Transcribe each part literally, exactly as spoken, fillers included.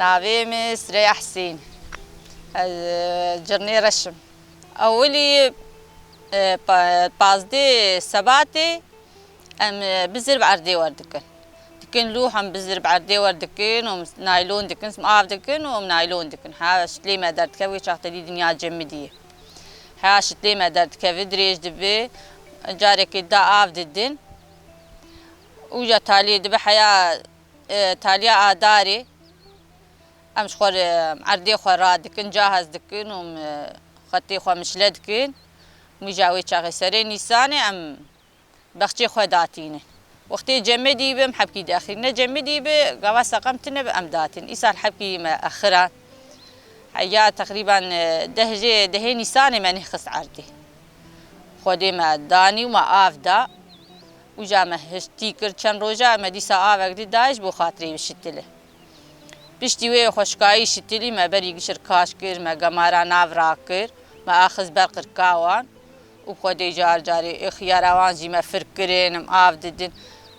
Navê min Sreya Husên. Ez, e, Cirnê Reş im. Ewilî, e, pa-, pazdeh Sebatê em, e, bizir bi erdê werdikin. Dikin lûh em bizir bi erdê werdikin û naylon dikin, av dikin û naylon dikin. Ha, şitlê me derdikeve wê çax te dî dinya cemidî ye. Ha, şitlê me derdikeve dirêj dibe, carekê da av didin. Û ya taliyê dibe heya, e, taliya adarê. Em ji xwe re erdê xwe radikin, cahaz dikin û em, e, xetê xwe mişle dikin. Mîja wê çaxê serê Nîsanê em bexçê xwe datînin. Wextê cemidî bi em hebkî diexîn. Ne cemidî bi, gava seqem tune bi em datin. Îsal hebkî me exiran. Heya teqrîben, e, deh jê, dehê Nîsanê me nêxist erdê. Xwedê me danî û me av da. Uca me hiştî kir çend roja, me dîsa avek dî dayî ji bo xatirê wî şitile. Piştî wê xweşkayî şitilî me berî gişir kaş kir, me gemara nav rakir, me axist ber qirka wan û Xwedê car carê ê xiyara wan jî me fir kirin, em av didin.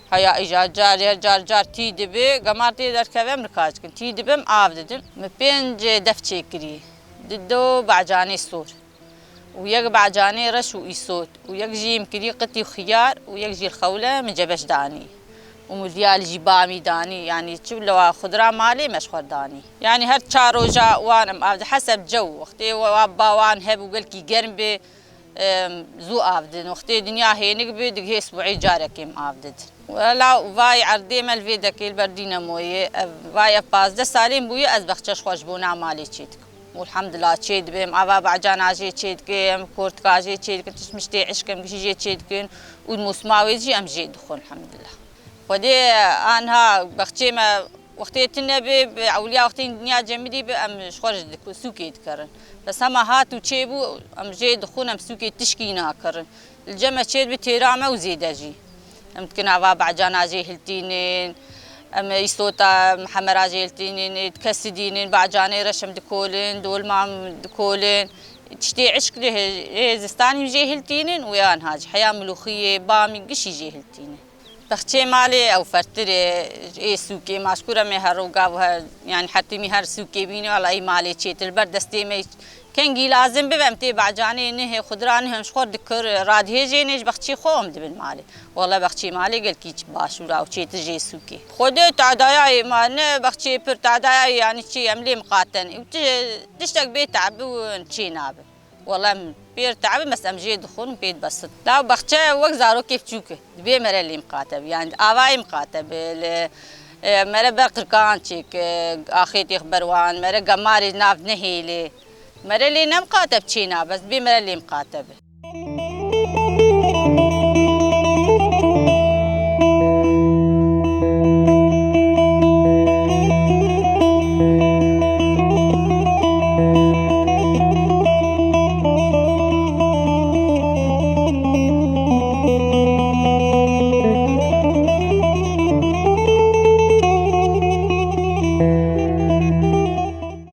Heya îja car, her car car tî dibi, gemar tê derkeve em nikaş dikin. Tî dibi em av didin. Me pênc def çêkirî. Dido bacanê sor. û yek bacanê reş û îsot û yek jî min kirî qitî xiyar û yek jî xewle min cebeş danî û min diyal jî bamî danî, yanî çi lewa xudra malê me ji xwe danî. Yanî her çar roja wan em av di heseb cew, wextê wa ba wan hebû gelkî germ bê, em, zû av didin. Wextê dinya hênik bê, digihê sibûê carekê em av didin. Wela vay erdê me li vê dekê li ber dînemoyê, ev, vay ev pazdeh salên bûye ez bexçe ji xwe ji bona malê çê dikim. Û elhamdulillah çê dibêm, ava bacana jê çê dikim, kortika jê çê dikin, tişt miştê êşk em gişî jê çê dikin û di mûsima wê jî em jê dixwin elhamdulillah. Xwedê anha bexçê me wextê tune bê, bi ewliya wextê dinya cemidî bi em ji xwe re ji dik-, sûkê dikerin. Bes hema hat û çê bû em jê dixwin, em sûkê tişkî nakirin. Li cem me çêdibe têra me û zêde jî. Em dikin ava bacana jê hiltînin, em îsota hemera jê hiltînin, ê dikesidînin, bacanê reş em dikolin, dolma em dikolin. Tiştê êşk lê hê-, ê zistanî jê hiltînin û ê anha jî heya milûxiyê, bamî gişî jê hiltînin. Bexçê malê ew fertir e, ê sûkê ma ji kur em ê her ro gav her, yanî her timî her sûkê bîne, wela ê malê çêtir li ber destê me. Kengî lazim bibe em tê bacanê nihê xudra nihê em ji xwe dikir, radihêjê nê ji bexçî xwe em dibin malê. Wele bexçî malê gelkî başûra û çêtir jê sûkê. Xwedê tadayayê ma ne bexçê pir tadayayê yanî çi em lê miqaten. Û ti-, tiştek bê tebi û çê nabin. Wele em pêr tebi mes em jê dixwin û pê dibesin. Law bexçe wek zarokê biçûk e. Dibê mere lê miqate bi. Yanî avayê miqate bi. Li, e, mere ber qirkan çêk, e, axêtê xwe ber wan, mere gemarê nav nehêlê. Mere lê nemqate bi çêna, bes bê mere lê miqate bi.